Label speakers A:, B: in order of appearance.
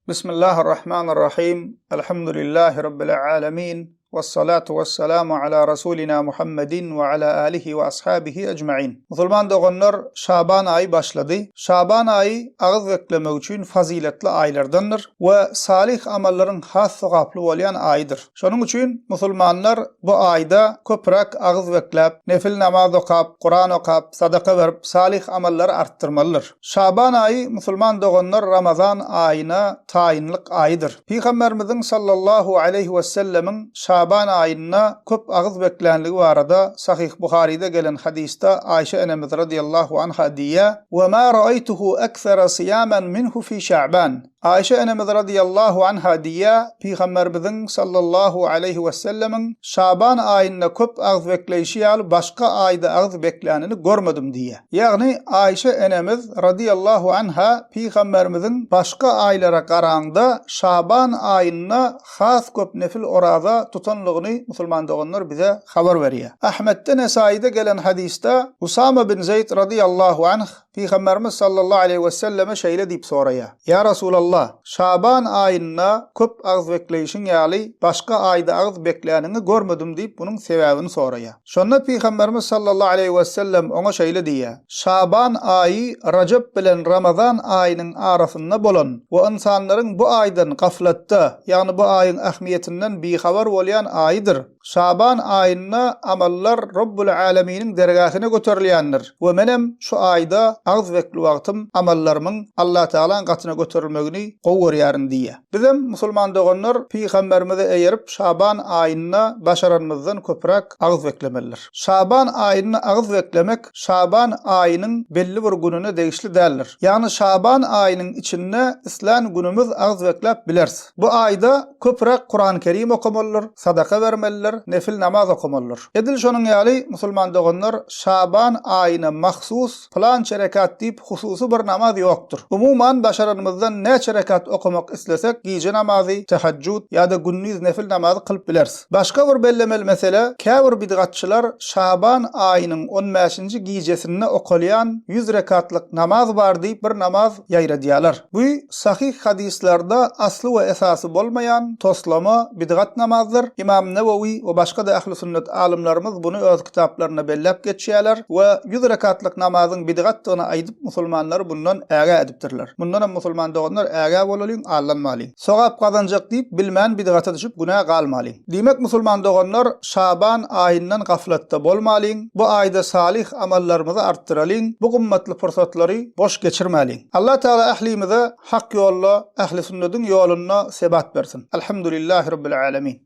A: Bismillahirrahmanirrahim. Elhamdülillahi Rabbil alemin. Vessalatu vesselamu ala Rasulina Muhammedin we ala alihi we ashabihi ecmain. Musulman doganlar, Şaban aýy başlady. Şaban aýy agyz beklemek üçin fazyletli aýlardandyr we salyh amallaryň has sogaply bolýan aýydyr. Şonuň üçin musulmanlar bu aýda köpräk agyz bekläp, nefil namaz okap, Kuran okap, sadaka berip, salyh amallary artdyrmalydyr. Şaban aýy musulman doganlar Ramazan aýyna taýynlyk aýydyr. Pygamberimiziň sallallahu aleýhi wesellemiň Şaban aýynda köp agyz beklänligi barada Sahyh Buharyda gelen hadysda Aýşe enemiz radiýallahu anha diýýär, Wa ma ra'aýtuhu aksara syýaman minhu fi Şaban. Aýşe enemiz radyýallahu anha diýýär, Pygamberimiziň sallallahu aleýhi wesellemiň Şaban aýynda köp agyz bekleýşi ýaly başga aýda agyz beklänini görmedim diýýär. Ýagny Aýşe enemiz radyýallahu anha Pygamberimiziň başga aýlara garaňda Şaban aýynda has köp nefil oraza tutanlygyny musulman doganlar bize habar berýär. Ahmetde Nesaýyda gelen hadysda Usama bin Zeýd radyýallahu anh Pygamberimiz sallallahu aleýhi weselleme şeýle diýip soraýar, Ýa Resulallah, Şaban aýynda köp agyz bekleýşiň ýaly başga aýda agyz bekläniňi görmedim diýip munuň sebäbini soraýar. Şonda Pygamberimiz sallallahu aleýhi wesellem oňa şeýle diýýär, Şaban aýy Rajep bilen Ramazan aýynyň arasynda bolan we ynsanlaryň bu aýdan gaflatda, ýagny bu aýyň ähmiýetinden bihabar bolýan aýydyr. Şaban aýynda amallar Robbul Äleminiň dergähine göterilýändir we menem şu aýda agyz bekli wagtym amallarymyň Allatagalaň gatyna göterilmegini gowy görýärin diýýär. Bizem musulman doganlar pygamberimize eýerip Şaban aýynda başaranymyzdan köpräk agyz beklemelidir. Şaban aýynda agyz beklemek Şaban aýynyň belli bir gününe degişli däldir. Ýagny Şaban aýynyň içinde islän günümiz agyz bekläp bileris. Bu aýda köpräk Kuran Kerim okamalydyr, sadaka bermelidir, nefil namaz okamalydyr. Edil şonuň ýaly, musulman doganlar, Şaban aýyna mahsus pylança rekat diýip hususy bir namaz ýokdur. Umuman, başaranymyzdan näçe rekat okamak islesek, gije namazy, tehejjud, ýa-da gündiz nefil namazy kylyp bileris. Başga bir bellemeli mesele, käbir bidgatçylar Şaban aýynyň on bäşinji gijesinde okalýan ýüz rekatlyk namaz bar diýip bir namaz ýaýradýarlar. Bu sahyh hadyslarda asly we esasy bolmaýan, toslama, bidgat namazdyr. Ymam Newewi we başga-da ähli sünnet alymlarymyz buny öz kitaplarynda belläp geçýärler we ýüz rekatlyk namazyň bidgatdygyny aýdyp musulmanlary bundan ägä edipdirler. Mundanam musulman doganlar ägä bolalyň, aldanmalyň. Sogap gazanjak diýip bilmän bidgata düşüp günä galmalyň. Diýmek musulman doganlar Şaban aýyndan gaflatda bolmalyň, bu aýda salyh amallarymyzy artdyralyň, bu gymmatly pursatlary boş geçirmäliň. Allah Tagala ählimize hak ýolda, ähli sünnediň ýolunda sebat bersin. Alhamdulillahi Rabbil Alemin.